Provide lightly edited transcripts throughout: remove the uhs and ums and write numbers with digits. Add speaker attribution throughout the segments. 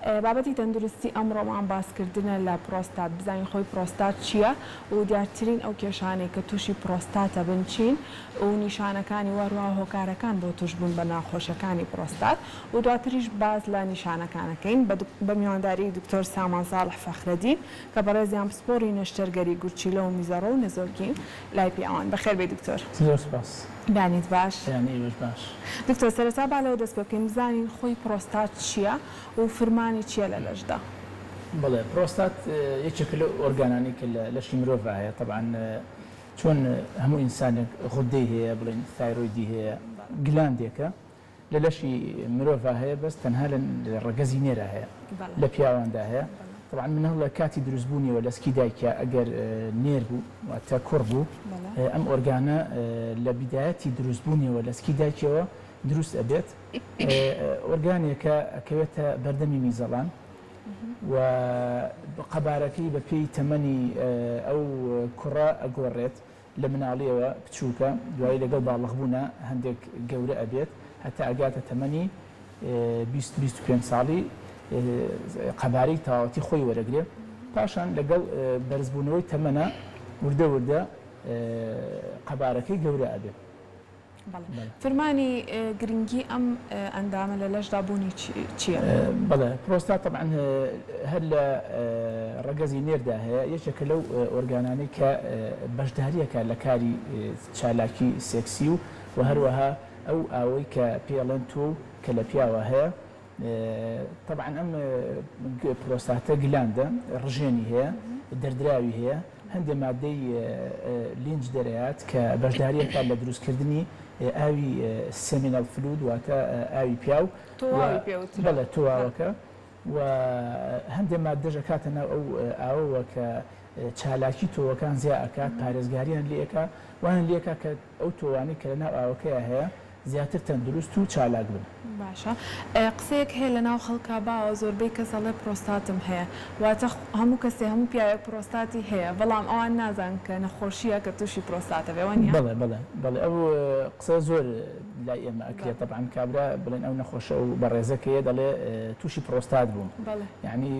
Speaker 1: بابەتی تەندروستی ئەمڕۆمان باسکردنە لە پرۆستات، بزانین خۆی پرۆستات چییە و دیارترین ئەو کێشانەی کە تووشی پرۆستاتە بن چین و نیشانەکانی و هەروەها هۆکارەکان بۆ تووشبوون بە ناخۆشیەکانی پرۆستات و دواتریش باس لە نیشانەکانەکەین بە میوانداری دکتۆر سامان ساڵح فەخرەدین کە بەڕێزیان پسپۆڕی نەشتەرگەری گورچیلە و میزەڕۆ و نەزۆکین لای پیاوان. بەخێر بێی دکتۆر.
Speaker 2: زۆر سوپاس.
Speaker 1: بەیانیت باش.
Speaker 2: بەیانی ئێوەش باش.
Speaker 1: دکتۆر سەرەتا با لەوە دەست پێ بکەین بزانین خۆی پرۆستات چییە و فرمانی چییە لە لەشدا؟
Speaker 2: بەڵێ پرۆستات یەکێکە لەو ئۆرگانانەی کە لە لەشی مرۆڤا هەیە تەبعەن چۆن هەموو ئینسانێک غودەی هەیە بڵێین ثایرۆیدی هەیە گلاندێکە لە لەشی مرۆڤا هەیە بەس تەنها لە ڕەگەزی نێرا هەیە لە پیاواندا هەیە تەبعەن مناڵ لە کاتی دروست بوونیەوە لە سکی دایکیا ئەگەر نێر بوو واتە کوڕ بوو ئەم ئۆرگانە لە بیدایەتی دروست بوونیەوە لە سکی دایکیەوە دروست ئەبێت ئۆرگانێکە ئەکەوێتە بەردەمی میزەڵان و قەبارەکەی بە پێی تەمەنی ئەو کوڕە ئەگۆڕێت لە مناڵیەوە بچووکە دوایی لەگەڵ باڵغبوونا هەندێک گەورە ئەبێت هەتا ئەگاتە تەمەنی 20 25 ساڵی قەبارەی تەواوەتی خۆی وەرەگرێ پاشان لەگەڵ بەرزبوونەوەی تەمەنە وردە وردە قەبارەکەی گەورە ئەبێ.
Speaker 1: بەڵێ. فرمانی گرنگی ئەم ئەندامە لە لەشدا بوونی چییە؟
Speaker 2: بەڵێ پرۆستات تەبعەن هەر لە ڕەگەزی نێردا هەیە، یەکێکە لەو ئۆرگانانەی کە بەشدارییەکە لە کاری چالاکی سێکسی و و هەروەها ئەو ئاوەی کە پێی ئەڵێن تۆو کە لە پیاوا هەیە تەبعەن ئەم پرۆستاتە gland ە ڕژێنی هەیە دەردراوی هەیە هەندێ مادەی لینج دەرەیات کە بەشداری ئەکات لە دروستکردنی ئاوی seminal fluid واتە ئاوی پیاو
Speaker 1: تۆواوی پێ وترا.
Speaker 2: بەڵێ تۆواوەکە و هەندێ ماددەش ئەکاتە ناو ئەو ئاوەوە کە چالاکی تۆوەکان زیا ئەکات پارێزگاریان لێ ئەکا وایان لێ ئەکا کە ئەو تۆوانەی کە لەناو ئاوەکەیا هەیە زیاتر تەندروست و چالاک بن.
Speaker 1: باشە قسەیەک هەیە لەناو خەڵکا باوە زۆربەی کەس ئەڵێ پرۆستاتم هەیە واتە هەموو کەسێ هەموو پیاوێک پرۆستاتی هەیە بەڵام ئەوان نازان کە نەخۆشیە کە توشی پرۆستاتە بێ وەنیە؟
Speaker 2: بەڵێ بەڵێ بەڵێ ئەو قسەیە زۆر لای ئێمە ئەکرێ تەبعەن کابرا بڵێن ئەو نەخۆشە ئەو بەڕێزە کەیە دەڵێ توشی پرۆستات بووم یانی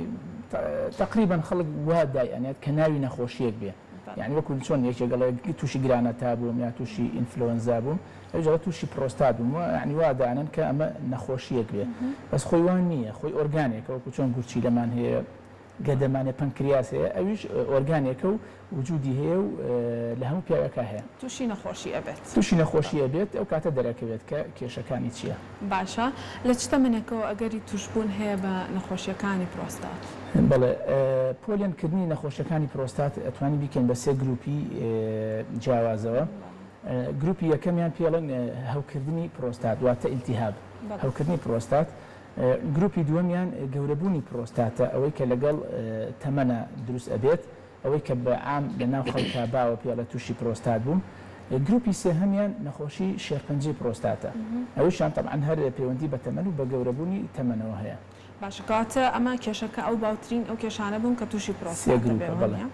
Speaker 2: تەقریبەن خەڵک وا دای ئەنێت کە ناوی نەخۆشیەک بێ یانی وەکو چۆن یەکێک ئەڵێ توشی گرانەتا بووم یا توشی ئینفلۆنزا بووم ئەویش ئەڵێ توشی پرۆستات بووم یانی وا دانەن کە ئەمە نەخۆشیەک بێ بەس خۆی وا نییە خۆی ئۆرگانێکە وەکو چۆن گورچیلەمان هەیە گەدەمان هەیە پەنکریاس هەیە ئەویش ئۆرگانێکە و وجودی هەیە و لە هەموو پیاوێکا هەیە.
Speaker 1: توشی نەخۆشی ئەبێت.
Speaker 2: توشی نەخۆشی ئەبێت ئەو کاتە دەرەکەوێت کە کێشەکانی چیە.
Speaker 1: باشە لە چ تەمەنێکەوە ئەگەری توشبوون هەیە بە نەخۆشیەکانی پرۆستات؟
Speaker 2: بەڵێ پۆلێن کردنی نەخۆشیەکانی پرۆستات ئەتوانین بیکەین بە سێ گروپی جیاوازەوە گروپی یەکەمیان پێی ئەڵێن هەوکردنی پرۆستات واتە ئیلتیهاب هەوکردنی پرۆستات گروپی دووەمیان گەورەبوونی پرۆستاتە ئەوەی کە لەگەڵ تەمەنا دروست ئەبێت ئەوەی کە بە عام لە ناو خەڵکا باوە پێی ئەڵێ تووشی پرۆستات بووم. گروپی سێهەمیان نەخۆشی شێرپەنجەی پرۆستاتە. ئەوەیشیان تەبعەن هەر پەیوەندی بە تەمەن و بە گەورەبوونی تەمەنەوە هەیە.
Speaker 1: باشە کەواتە ئەمە کێشەکە ئەو باوترین ئەو کێشانە بوون کە تووشی
Speaker 2: سێ
Speaker 1: پرۆستات دەبێ
Speaker 2: گروپە بەڵێ.
Speaker 1: وانیە؟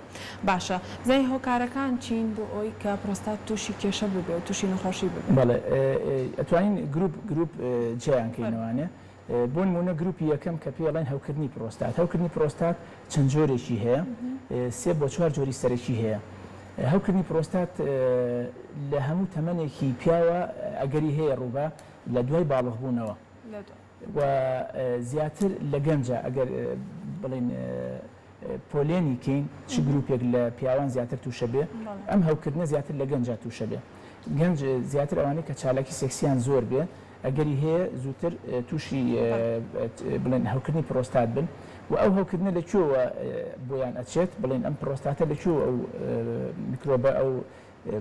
Speaker 1: باشە بزانین هۆکارەکان چین بۆ ئەوەی کە پرۆستات تووشی کێشە ببێ و تووشی نەخۆشی ببێ؟
Speaker 2: بەڵێ ئەتوانین گروپ گروپ جیایان
Speaker 1: فەرموو.
Speaker 2: کەینەوانێ. بۆ نموونە گروپی یەکەم کە پێی ئەڵێن هەوکردنی پرۆستات، هەوکردنی پرۆستات چەند جۆرێکی هەیە، سێ بۆ چوار جۆری سەرەکی هەیە. هەوکردنی پرۆستات لە هەموو تەمەنێکی پیاوە ئەگەری هەیە ڕووبا لە دوای باڵغبوونەوە و زیاتر لە گەنجە ئەگەر بڵێین پۆلێنی کەین چ گروپێک لە پیاوان زیاتر تووشە بێ ئەم هەوکردنە زیاتر لە گەنجا تووشە بێ گەنج زیاتر ئەوانەی کە چالاکی سێکسیان زۆر بێ ئەگەری هەیە زووتر تووشی بڵێن هەوکردنی پرۆستات بن و ئەو هەوکردنە لە کوێوە بۆیان ئەچێت بڵێن ئەم پرۆستاتە لە کوێوە ئەو میکرۆبە ئەو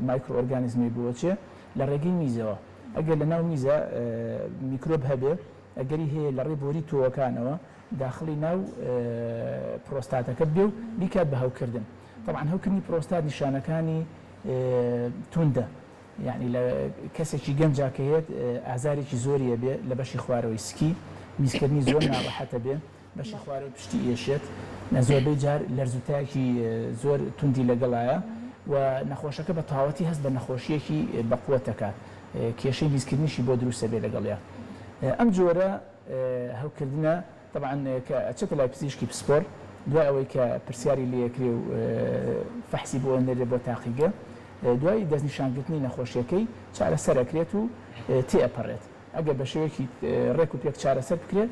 Speaker 2: microorganism ەی بۆ ئەچێ لە ڕێگەی میزەوە ئەگەر لە ناو میزە میکرۆب هەبێ ئەگەری هەیە لە ڕێی بۆری تۆوەکانەوە داخڵی ناو پرۆستاتەکە بێ و بیکات بە هەوکردن تەبعەن هەوکردنی پرۆستات نیشانەکانی توندە یانی لە کەسێکی گەنجا کە یەت ئازارێکی زۆری ئەبێ لە بەشی خوارەوەی سکی، میزکردنی زۆر ناڕەحەت ئەبێ، بەشی خوارەوەی پشتی ئێشێت، زۆربەی جار لەرزوتایەکی زۆر توندی لەگەڵایە و نەخۆشەکە بە تەواوەتی هەست بە نەخۆشییەکی بەقوەت ئەکات، کێشەی میزکردنیشی بۆ دروست ئەبێ لەگەڵیا. ئەم جۆرە هەوکردنە. تەبعەن کە ئەچێتە لای پزیشکی پسپۆر دوای ئەوەی کە پرسیاری لێ ئەکرێ و فەحسی بۆ ئەنێرێ بۆ تاقیگە دوای دەستنیشانکردنی نەخۆشیەکەی چارەسەر ئەکرێت و تێ ئەپەڕێت ئەگەر بە شێوەیەکی ڕێک و پێک چارەسەر بکرێت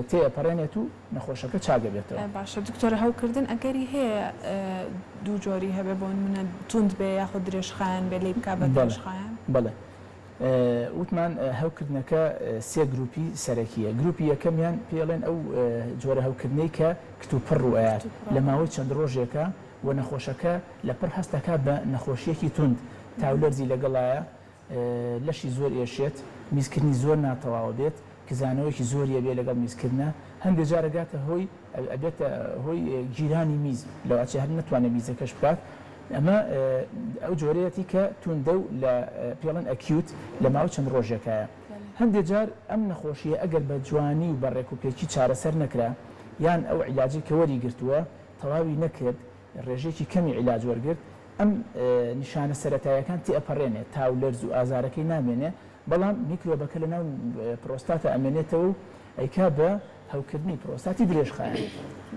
Speaker 2: تێ ئەپەڕێنێت و نەخۆشەکە چاک ئەبێتەوە.
Speaker 1: باشە دکتۆر هەوکردن ئەگەری هەیە دوو جۆری هەبێ بۆ نمونە توند بێ یاخود درێژخایەن بێ لێی بکا بە درێژخایەن؟
Speaker 2: بەڵێ وتمان هەوکردنەکە سێ گروپی سەرەکییە، گروپی یەکەمیان پێی ئەڵێن ئەو جۆرە هەوکردنەی کە کتوپڕ ڕووئەیات لە ماوەی چەند ڕۆژێکا و نەخۆشەکە لەپڕ هەست ئەکات بە نەخۆشییەکی توند، تاولەرزی لەگەڵایە، لەشی زۆر ئێشێت، میزکردنی زۆر ناتەواوە بێت، کزانەوەیەکی زۆری ئەبێ لەگەڵ میزکردنا، هەندێ جار ئەگاتە هۆی ئەبێتە هۆی گیرانی میز، لەواچێ هەر نەتوانێ میزەکەش بکات، ئەمە ئەو جۆرەیەتی کە توندە و لە پێڵێن acute لە ماوەی چەند ڕۆژێکایە. هەندێ جار ئەم نەخۆشییە ئەگەر بە جوانی و بە ڕێکوپێکی چارەسەر نەکرا یان ئەو عیلاجەی کە وەری گرتووە تەواوی نەکرد، ڕێژەیەکی کەمی عیلاج وەرگرت، ئەم نیشانە سەرەتاییەکان تێئەپەڕێنێ، تا و لەرز و ئازارەکەی نامێنێ، بەڵام میکرۆبەکە لەناو پرۆستاتا ئەمێنێتەوە و ئەیکا بە هەوکردنی پرۆستاتی درێژخایەن.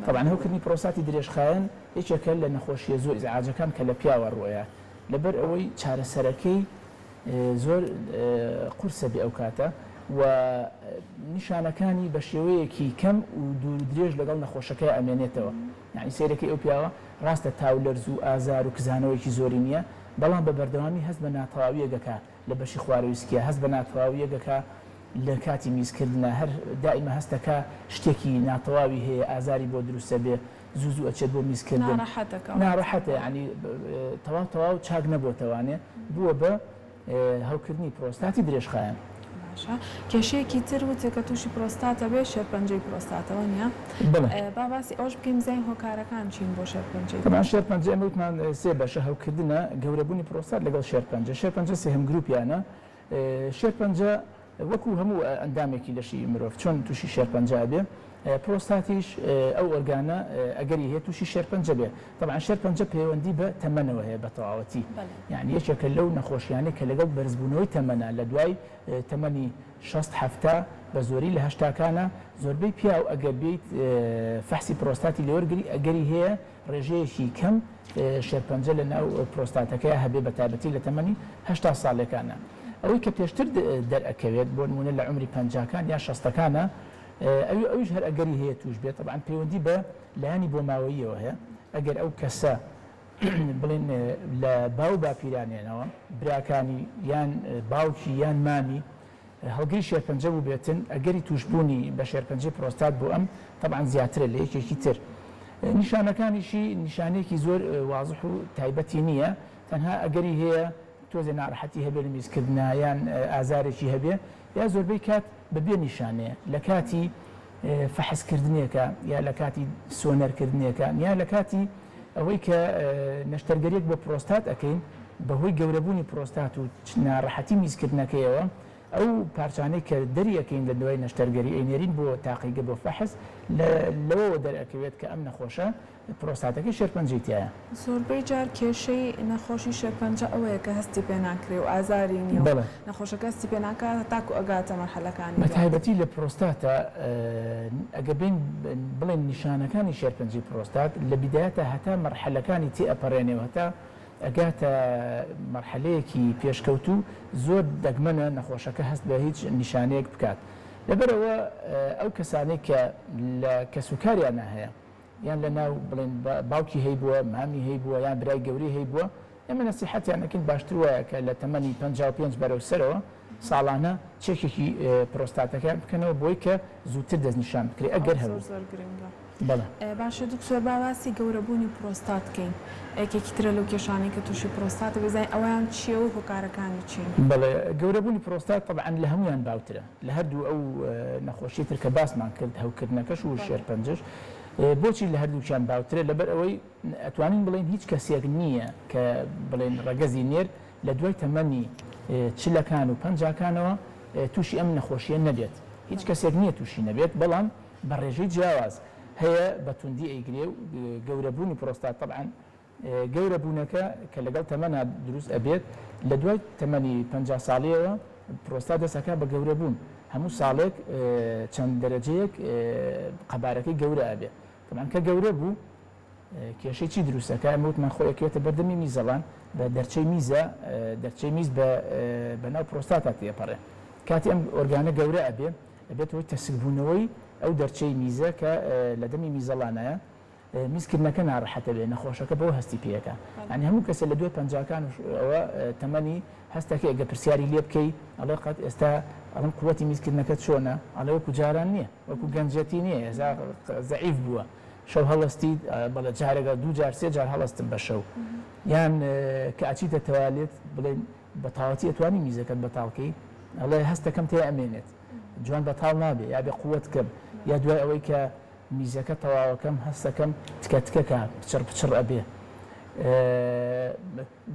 Speaker 2: تەبعەن هەوکردنی پرۆستاتی درێژخایەن یەکێکە لە نەخۆشییە زۆر ئیزعاجەکان کە لە پیاوە ڕووئەیات، لەبەر ئەوەی چارەسەرەکەی زۆر قورسە بێ ئەو کاتە و نیشانەکانی بە شێوەیەکی کەم و دوور و درێژ لەگەڵ نەخۆشەکەیا ئەمێنێتەوە. یەعنی سەیرەکەی ئەو پیاوە ڕاستە تا و لەرز و ئازار و کزانەوەیەکی زۆری نییە، بەڵام بە بەردەوامی هەست بە ناتەواوییەک ئەکا لە بەشی خوارەوەی سکیا، هەست بە ناتەواوییەک ئەکا لە کاتی میزکردنا، هەر دائیمە هەست ئەکا شتێکی ناتەواوی هەیە، ئازاری بۆ دروست ئەبێ، زوو زوو ئەچێت بۆ میزکردن.
Speaker 1: ناڕەحەتە کەواتە.
Speaker 2: ناڕەحەتە یەعنی تەواو تەواو چاک نەبۆتەوانێ، بووە بە هەوکردنی پرۆستاتی درێژخایەن.
Speaker 1: باشە کێشەیەکی تر وتت کە تووشی پرۆستات ئەبێت شێرپەنجەی پرۆستاتە وەنیە؟
Speaker 2: بەڵێ.
Speaker 1: با باسی ئەوەش بکەین بزانین هۆکارەکان چین بۆ شێرپەنجەی
Speaker 2: تەبعەن شێرپەنجە ئێمە وتمان سێ بەشە هەوکردنە، گەورەبوونی پرۆستات لەگەڵ شێرپەنجە. شێرپەنجە سێهەم گروپیانە. شێرپەنجە وەکو هەموو ئەندامێکی لەشی مرۆڤ چۆن تووشی شێرپەنجە ئەبێ پرۆستاتیش ئەو ئۆرگانە ئەگەری هەیە تووشی شێرپەنجە بێ. تەبعەن شێرپەنجە پەیوەندی بە تەمەنەوە هەیە بە تەواوەتی یانی یەکێکە لەو نەخۆشیانەی کە لەگەڵ بەرزبوونەوەی تەمەنە لە دوای تەمەنی شەست حەفتا بە زۆری لە هەشتاکانە زۆربەی پیاو ئەگەر بێیت فەحسی پرۆستاتی لێوەرگری ئەگەری هەیە ڕێژەیەکی کەم شێرپەنجە لە ناو پرۆستاتەکەیا هەبێ بە تایبەتی لە تەمەنی 80 ساڵێکانە ئەوەی کە پێشتر دەرئەکەوێت بۆ نمونە لە عومری پەنجاکان یا شەستەکانە ئەوی ئەویش هەر ئەگەری هەیە توش بێت تەبعەن پەیوەندی بە لایەنی بۆماوەییەوە هەیە ئەگەر ئەو کەسە بڵێن لە باو باپیرانیانەوە براکانی یان باوکی یان مامی هەڵگری شێرپەنجە بووبێتن ئەگەری تووشبوونی بە شێرپەنجەی پرۆستات بۆ ئەم تەبعەن زیاترە لە یەکێکی تر. نیشانەکانیشی نیشانەیەکی زۆر وازح و تایبەتی نییە تەنها ئەگەری هەیە تۆزێ ناڕەحەتی هەبێ لە میزکردنا یان ئازارێکی هەبێ یا زۆربەی کات بە بێ نیشانەیە لە کاتی فەحس کردنێکە یا لە کاتی سۆنەر کردنێکە یا لە کاتی ئەوەی کە نەشتەرگەریەک بۆ پرۆستات ئەکەین بەهۆی گەورەبوونی پرۆستات و ناڕەحەتی میزکردنەکەیەوە ئەو پارچانەی کە دەری ئەکەین لە دوای نەشتەرگەری ئەینێرین بۆ تاقیگە بۆ فەحس لەوەوە دەرئەکەوێت کە ئەم نەخۆشە پرۆستاتەکەی شێرپەنجەی تیایە.
Speaker 1: زۆربەی جار کێشەی نەخۆشی شێرپەنجە ئەوەیە کە هەستی پێ ناکرێ و ئازاری نیە و نەخۆشەکە هەستی پێ ناکات هەتاکو ئەگاتە مەرحەلەکانی
Speaker 2: دواتر. بەتایبەتی لە پرۆستاتا ئەگەر بێین بڵێین نیشانەکانی شێرپەنجەی پرۆستات لە بیدایەتا هەتا مەرحەلەکانی تێ ئەپەرێنێ و هەتا ئەگاتە مەرحەلەیەکی پێشکەوتوو زۆر دەگمەنە نەخۆشەکە هەست بە هیچ نیشانەیەک بکات لەبەرئەوە ئەو کەسانەی کە لە کەسوکاریانا هەیە یان لە ناو بڵێن باوکی هەیبووە، مامی هەیبووە یان برای گەورەی هەیبووە، ئێمە نەسیحەتیان ئەکەین باشتر وایە کە لە تەمەنی 55 بەرەو سەرەوە ساڵانە چێکێکی پرۆستاتەکەیان بکەنەوە بۆی کە زووتر دەستنیشان بکرێت ئەگەر
Speaker 1: زۆر
Speaker 2: هەبوو.
Speaker 1: زۆر گرنگە.
Speaker 2: بەڵێ.
Speaker 1: باشە دکتۆر با باسی گەورەبوونی پرۆستات کەین یەکێکی ترە لەو کێشانەی کە تووشی پرۆستاتە بزانین ئەوەیان چییە و هۆکارەکانی چین؟
Speaker 2: بەڵێ گەورەبوونی پرۆستات تەبعەن لە هەموویان باوترە لە هەردوو ئەو نەخۆشیەی تر کە باسمان کرد هەوکردنەکەش و شێرپەنجەش بۆچی لە هەردووکیان باوترە لەبەر ئەوەی ئەتوانین بڵێین هیچ کەسێک نییە کە بڵێن ڕەگەزی نێر لە دوای تەمەنی چلەکان و پەنجاکانەوە تووشی ئەم نەخۆشیە نەبێت هیچ کەسێک نییە تووشی نەبێت بەڵام بە ڕێژەی جیاواز هەیە بە توندی ئەیگرێ و گەورەبوونی پرۆستات تەبعەن گەورە بوونەکە کە لەگەڵ تەمەنا دروست ئەبێت لە دوای تەمەنی 50 ساڵیەوە پرۆستات دەست ئەکا بە گەورە بوون. هەموو ساڵێک چەند دەرەجەیەک قەبارەکەی گەورە ئەبێ. تەبعەن کە گەورە بوو کێشەی چی دروست ئەکا؟ ئێمە وتمان خۆی ئەکەوێتە بەردەمی میزەڵان بە دەرچەی میزە، دەرچەی میز بە بەناو پرۆستاتا تێپەڕێ. کاتی ئەم ئۆرگانە گەورە ئەبێ، ئەبێتە هۆی تەسکبوونەوەی ئەو دەرچەی میزە کە لە دەمی میزەڵانایە. میزکردنەکە ناڕەحەت ئەبێ، نەخۆشەکە بەوە هەستی پێ ئەکا. یانی هەموو کەسێ لە دوای پەنجاکان ەوە تەمەنی هەست ئەکەی ئەگەر پرسیاری لێ بکەی ئەڵێ قەت ئێستا ئەڵێم قوەتی میزکردنەکەت چۆنە؟ ئەڵێ وەکو جاران نییە، وەکو گەنجەتی نییە، ئێستا زەعیف بووە. شەو هەڵەستیت؟ بەڵێ جارێک دوو جار سێ جار هەڵەستم بە شەو. یان کە ئەچیتە تەوالێت بڵێن بە تەواوەتی ئەتوانی میزەکەت بەتاڵ کەی؟ ئەڵێ هەستەکەم تێ ئەمێنێت جوان بەتاڵ نابێ یا بێ قوەت کەم یا دوای ئەوەی کە میزەکە تەواوەکەم هەستەکەم تکە تکەکە پچڕ پچڕ ئەبێ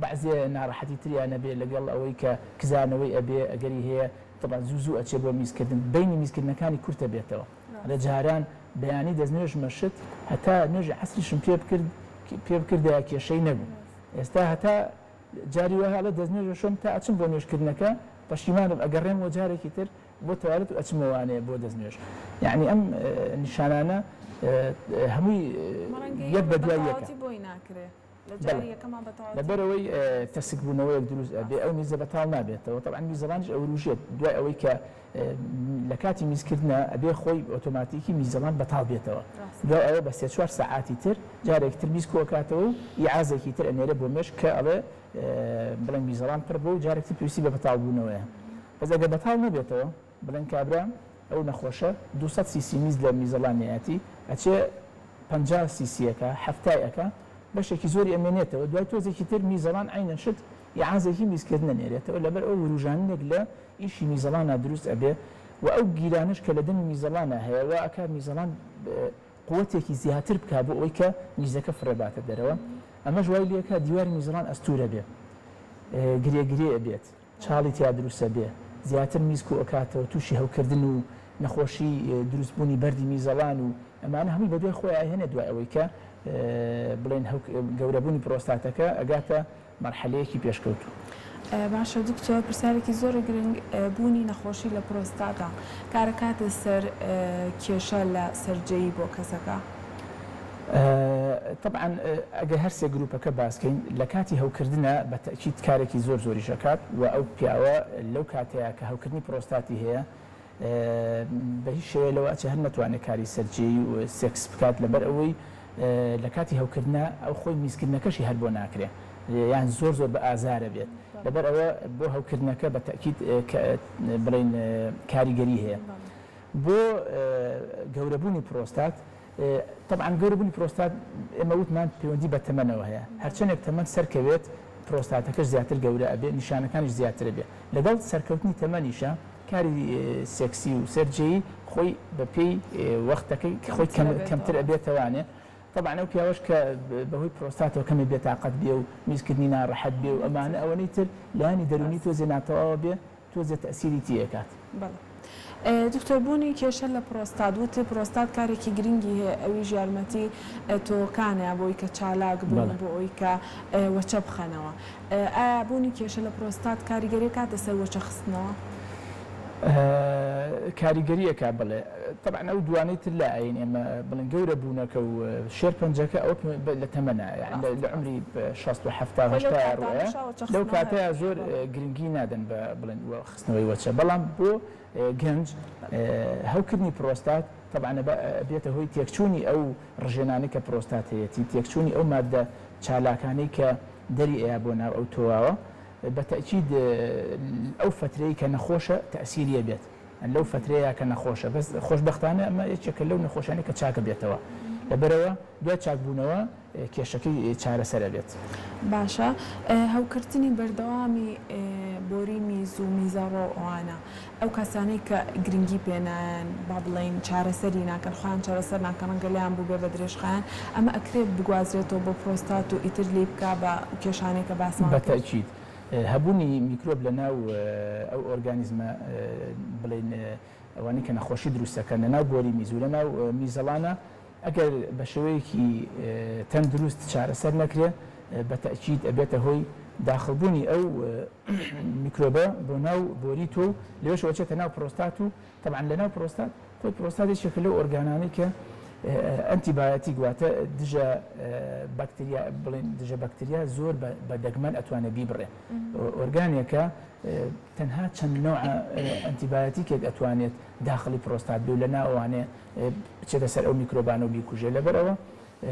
Speaker 2: بەعزێ ناڕەحەتی تریان ئەبێ لەگەڵ ئەوەی کە کزانەوەی ئەبێ ئەگەری هەیە تەبعەن زوو زوو ئەچێ بۆ میزکردن بەینی میزکردنەکانی کورتە بێتەوە لە جاران بەیانی دەست نوێژمە شت هەتا نوێژی عەسریشم پێ بکرد پێ بکردایە کێشەی نەبوو ئێستا هەتا جاری وایە ئەڵێ دەست نوێژ ئەشۆم تا ئەچم بۆ نوێژکردنەکە پەشیمانم ئەگەڕێمەوە جارێکی تر بۆ تەوالێت و ئەچمەوە وانەیە بۆ دەست نوێژ یەعنی ئەم نیشانانە هەمووی یەک بە دوای یەکە.
Speaker 1: بۆی ناکرێ لە جاری یەکەما بە تەواوەتی.
Speaker 2: لەبەرئەوەی تەسکبوونەوەیەک دروست ئەبێ ئەو میزە بەتاڵ نابێتەوە تەبعەن میزەڵانیش ئەوروژێت دوای ئەوەی کە لە کاتی میزکردنا ئەبێ خۆی ئۆتۆماتیکی میزەڵان بەتاڵ بێتەوە دوای ئەوە بە سێ چوار سەعاتی تر جارێکی تر میز کۆکاتەوە و ئیعازێکی تر ئەنێرێ بۆ مێشک کە ئەڵێ بڵێن میزەڵان پڕ بووە و جارێکی تر پێویستی بە بەتاڵبوونەوەیە بەس ئەگەر بەتاڵ نەبێتەوە بڵێن کابرا ئەو نەخۆشە 200 سیسی میز لە میزەڵانیەتی ئەچێ 50 سیسیەکە حەفتای ئەکا بەشێکی زۆری ئەمێنێتەوە دوای تۆزێکی تر میزەڵان عەینەن شت ئیعازێکی میزکردنە نێرێتەوە لەبەر ئەو وروژاندنێک لە ئیشی میزەڵانا دروست ئەبێ و ئەو گیرانەش کە لە دەمی میزەڵانا هەیە وا ئەکا میزەڵان قوتێکی زیاتر بکا بۆ ئەوەی کە میزەکە فڕێ باتە دەرەوە ئەمەش وای لێکا دیواری میزەڵان ئەستوورە بێ گرێ گرێ ئەبێت چاڵی تیا دروست ئەبێ زیاتر میز کۆ ئەکاتەوە تووشی هەوکردن و نەخۆشی دروست بوونی بەردی میزەڵان و ئەمانە هەمووی بەدوای خۆی ئەهێنێ دوای ئەوەی کە بڵێن گەورەبوونی پرۆستاتەکە ئەگاتە مەرحەلەیەکی پێشکەوتوو.
Speaker 1: باشە دکتۆر پرسیارێکی زۆر گرنگ بوونی نەخۆشی لە پرۆستاتا کارەکاتە سەر کێشە لە سەرجێیی بۆ کەسەکە؟
Speaker 2: تەبعەن ئەگەر هەر سێ گروپەکە باس کەین لە کاتی هەوکردنا بە تەئکید کارێکی زۆر زۆریش ئەکات و ئەو پیاوە لەو کاتەیا کە هەوکردنی پرۆستاتی هەیە بە هیچ شێوەیە لەوە ئەچێ هەر نەتوانێت کاری سەرجێیی و سێکس بکات لەبەر ئەوەی لە کاتی هەوکردنا ئەو خۆی میزکردنەکەشی هەر بۆ ناکرێ یان زۆر زۆر بە ئازارە بێت لەبەر ئەوە بۆ هەوکردنەکە بە تەئکید بڵێین کاریگەری هەیە بۆ گەورەبوونی پرۆستات تەبعەن گەورەبوونی پرۆستات ئێمە وتمان پەیوەندی بە تەمەنەوە هەیە هەرچەندێک تەمەن سەرکەوێت پرۆستاتەکەش زیاتر گەورە ئەبێ نیشانەکانیش زیاتر ئەبێ لەگەڵ سەرکەوتنی تەمەنیشا کاری سێکسی و سەرجێیی خۆی بە پێی وەختەکەی خۆی کەمتر ئەبێتەوانێ تەبعەن ئەو پیاوەش کە بەهۆی پرۆستاتەوە کەمێ بێتاقەت بێ و میزکردنی ناڕەحەت بێ و ئەمانە ئەوەنەی تر لایەنی دەروونی تۆزێ ناتەواوە بێ تۆزێ تەئسیری تی ئەکات.
Speaker 1: بەڵێ دکتۆر بوونی کێشە لە پرۆستات وتت پرۆستات کارێکی گرنگی هەیە ئەویش یارمەتی تۆوەکانە بۆی کە چالاک بن و بۆ ئەوی کە وەچە بخەنەوە ئایا بوونی کێشە لە پرۆستات کاریگەری ئەکاتە سەر وەچە خستنەوە؟
Speaker 2: کاریگەری ئەکا بەڵێ تەبعەن ئەو دوانەی تر لا ئەین ئێمە بڵێن گەورە بوونەکە و شێرپەنجەکە ئەوە لە تەمەنە یانی لە عومری 60 و 70 و
Speaker 1: خۆی لەو
Speaker 2: 80 ڕوئەیە
Speaker 1: کاتانەشا وەچە
Speaker 2: لەو
Speaker 1: خستنەوە هەر
Speaker 2: کاتەیا زۆر
Speaker 1: بەڵێ.
Speaker 2: گرنگی نادەن بە بڵێن خستنەوەی وەچە بەڵام بۆ گەنج هەوکردنی پرۆستات تەبعەن ئەبێتە هۆی تێکچوونی ئەو ڕژێنانەی کە پرۆستات هەیەتی تێکچوونی ئەو ماددە چالاکانەی کە دەری ئەیا بۆ ناو ئەو تۆواوە بە تەئکید ئەو فەترەی کە نەخۆشە تەئسیری ئەبێت لەو فەترەیە کە نەخۆشە بەس خۆشبەختانە ئەمە یەکێکە لەو نەخۆشیانەی کە چاک ئەبێتەوە لەبەرئەوە دوای چاکبوونەوە کێشەکەی چارەسەر ئەبێت.
Speaker 1: باشە هەوکردنی بەردەوامی بۆری میز و میزەڕۆ و ئەوانە ئەو کەسانەی کە گرنگی پێ نایەن با بڵێین چارەسەری ناکەن خۆیان چارەسەر ناکەن ڕەنگە لێیان بووبێ بە درێژخایەن ئەمە ئەکرێت بگوازرێتەوە بۆ پرۆستات و ئیتر لێی بکا بە کێشانەی کە باسمان
Speaker 2: بە
Speaker 1: کرد؟
Speaker 2: تەئکید هەبوونی میکرۆب لە ناو ئەو ئۆرگانیزمە بڵێین ئەوانەی کە نەخۆشی دروست ئەکەن لە ناو بۆری میز و لە ناو میزەڵانە ئەگەر بە شێوەیەکی تەندروست چارەسەر نەکرێ بە تەئکید ئەبێتە هۆی. داخڵبوونی ئەو میکرۆبە بۆ ناو بۆری تۆ و لەوێشەوە ئەچێتە ناو پرۆستات و تەبعەن لە ناو پرۆستات خۆی پرۆستات یەکێکە لەو ئۆرگانانەی کە ئەنتی بایۆتیک واتە دژە بەکتریا بڵێن دژە بەکتریا زۆر بە دەگمەن ئەتوانێت بیبڕێ ئۆرگانێکە تەنها چەند نەوع ئەنتیبایۆتیکێک ئەتوانێت داخڵی پرۆستات بێ و لە ناوانێ بچێتە سەر ئەو میکرۆبانە و بیکوژێ لەبەرئەوە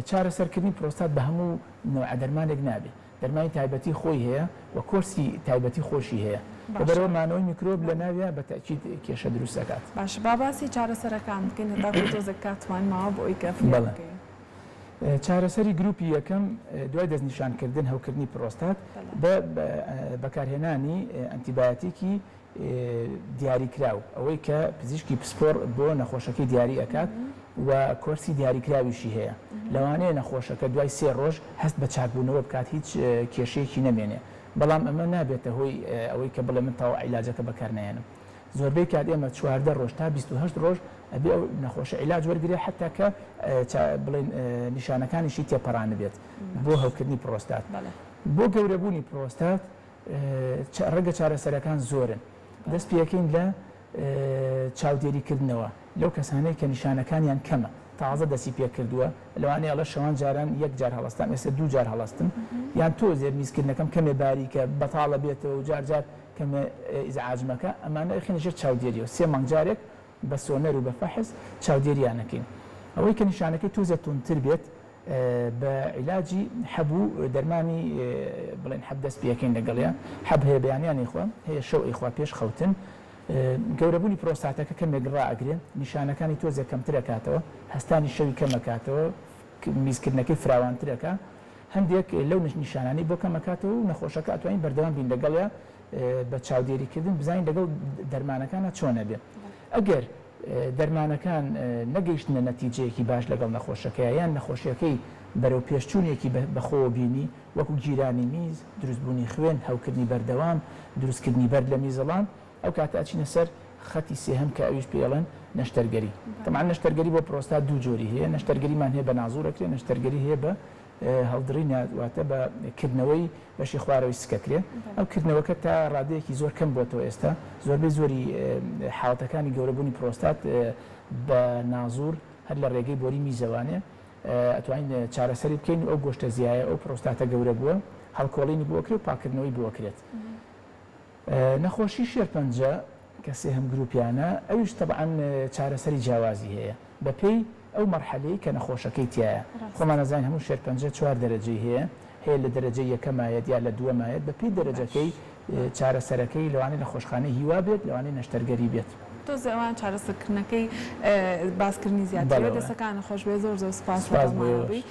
Speaker 2: چارەسەرکردنی پرۆستات بە هەموو نەوعە دەرمانێک نابێ دەرمانی تایبەتی خۆی هەیە و کۆرسی تایبەتی خۆشی هەیە
Speaker 1: باشە.
Speaker 2: لەبەرئەوە مانەوەی میکرۆب لە ناویا بە تەئکید کێشە دروست ئەکات.
Speaker 1: باشە با باسی چارەسەرەکان بکەین هەتاکو تۆزێک کاتمان ماوە بۆ ئەوی کە فریا
Speaker 2: بەڵێ
Speaker 1: بکەوین.
Speaker 2: چارەسەری گروپی یەکەم دوای دەستنیشانکردن هەوکردنی پرۆستات
Speaker 1: بەڵێ.
Speaker 2: بە بەکارهێنانی ئەنتیبایۆتیکی دیاریکراو، ئەوەی کە پزیشکی پسپۆڕ بۆ نەخۆشەکەی دیاری ئەکات و کۆرسی دیاریکراویشی هەیە. لەوانەیە نەخۆشەکە دوای سێ ڕۆژ هەست بە چاکبوونەوە بکات هیچ کێشەیەکی نەمێنێ، بەڵام ئەمە نابێتە هۆی ئەوەی کە بڵێ من تەواو عیلاجەکە بەکار نایەنم. زۆربەی کات ئێمە 14 ڕۆژ تا 28 ڕۆژ ئەبێ ئەو نەخۆشە عیلاج وەرگرێ حەتا کە بڵێن نیشانەکانیشی تێپەڕانبێت بۆ هەوکردنی پرۆستات. بۆ گەورەبوونی پرۆستات ڕێگە چارەسەرەکان زۆرن، دەست پێکەین لە چاودێریکردنەوە لەو کەسانەی کە نیشانەکانیان کەمە تازە دەستی پێکردووە، لەوانەیە ئەڵێ شەوان جاران یەک جار هەڵەستام ئێستا دوو جار هەڵەستم، یان تۆزێ میزکردنەکەم کەمێ باریکە بەتاڵە بێتەوە و جار جار کەمێ ئیزعاجمەکە، ئەمانە ئەخەینە ژێر چاودێریەوە سێ مانگ جارێک بە سۆنەر و بە فەحس چاودێریان ئەکەین. ئەوەی کە نیشانەکەی تۆزێ توندتر بێت بە عیلاجی حەب و دەرمانی بڵێن حەب دەست پێکەین لەگەڵیا، حەب هەیە بەیانیان ئەیخوا، هەیە شەو ئەیخوا پێش خەوتن. گەورەبوونی پرۆستاتەکە کەمێک ڕائەگرێ، نیشانەکانی تۆزێک کەمتر ئەکاتەوە، هەستانی شەوی کەم ئەکاتەوە، میزکردنەکەی فراوانتر ئەکا، هەندێک لەو نیشانانەی بۆ کەم ئەکاتەوە و نەخۆشەکە ئەتوانین بەردەوام بین لەگەڵیا بە چاودێریکردن بزانین لەگەڵ دەرمانەکانا چۆن ئەبێ. ئەگەر دەرمانەکان نەگەیشتنە نەتیجەیەکی باش لەگەڵ نەخۆشەکەیا یان نەخۆشیەکەی بەرەو پێشچوونێکی بەخۆوە بینی وەکو گیرانی میز، دروستبوونی خوێن، هەوکردنی بەردەوام، دروستکردنی بەرد لە میزەڵان، ئەو کاتە ئەچینە سەر خەتی سێهەم کە ئەویش پێی ئەڵێن نەشتەرگەری. تەبعەن نەشتەرگەری بۆ پرۆستات دوو جۆری هەیە، نەشتەرگەریمان هەیە بە نازوور ئەکرێ، نەشتەرگەری هەیە بە هەڵدڕین واتە بە کردنەوەی بەشی خوارەوەی سکەکرێ. ئەو کردنەوەکە تا ڕادەیەکی زۆر کەم بۆتەوە ئێستا زۆربەی زۆری حاڵەتەکانی گەورەبوونی پرۆستات بە نازوور هەر لە ڕێگەی بۆری میزەوانێ ئەتوانین چارەسەری بکەین و ئەو گۆشتە زیایە ئەو پرۆستاتە گەورە بووە هەڵکۆڵینی بۆ ئەکرێ و پاککردنەوەی بۆ ئەکرێت. نەخۆشی شێرپەنجە کە سێهەم گروپیانە ئەویش تەبعەن چارەسەری جیاوازی هەیە بەپێی ئەو مەرحەلەی کە نەخۆشەکەی تیایە خۆمان ئەزانین هەموو شێرپەنجە چوار دەرەجەی هەیە هەیە لە دەرەجەی یەکەمایەت یا لە دووەمایەت بەپێی دەرەجەکەی چارەسەرەکەی لەوانەیە نەخۆشخانەی هیوا بێت لەوانەیە نەشتەرگەری بێت.
Speaker 1: تۆزێ ئەوان چارەسەرکردنەکەی باسکردنی زیاترە
Speaker 2: بەڵێ
Speaker 1: دەستەکانت خۆشبێت زۆر زۆر سوپاس
Speaker 2: سوپاس بۆ
Speaker 1: لەگەڵمانا
Speaker 2: ئێوەش.
Speaker 1: بووی.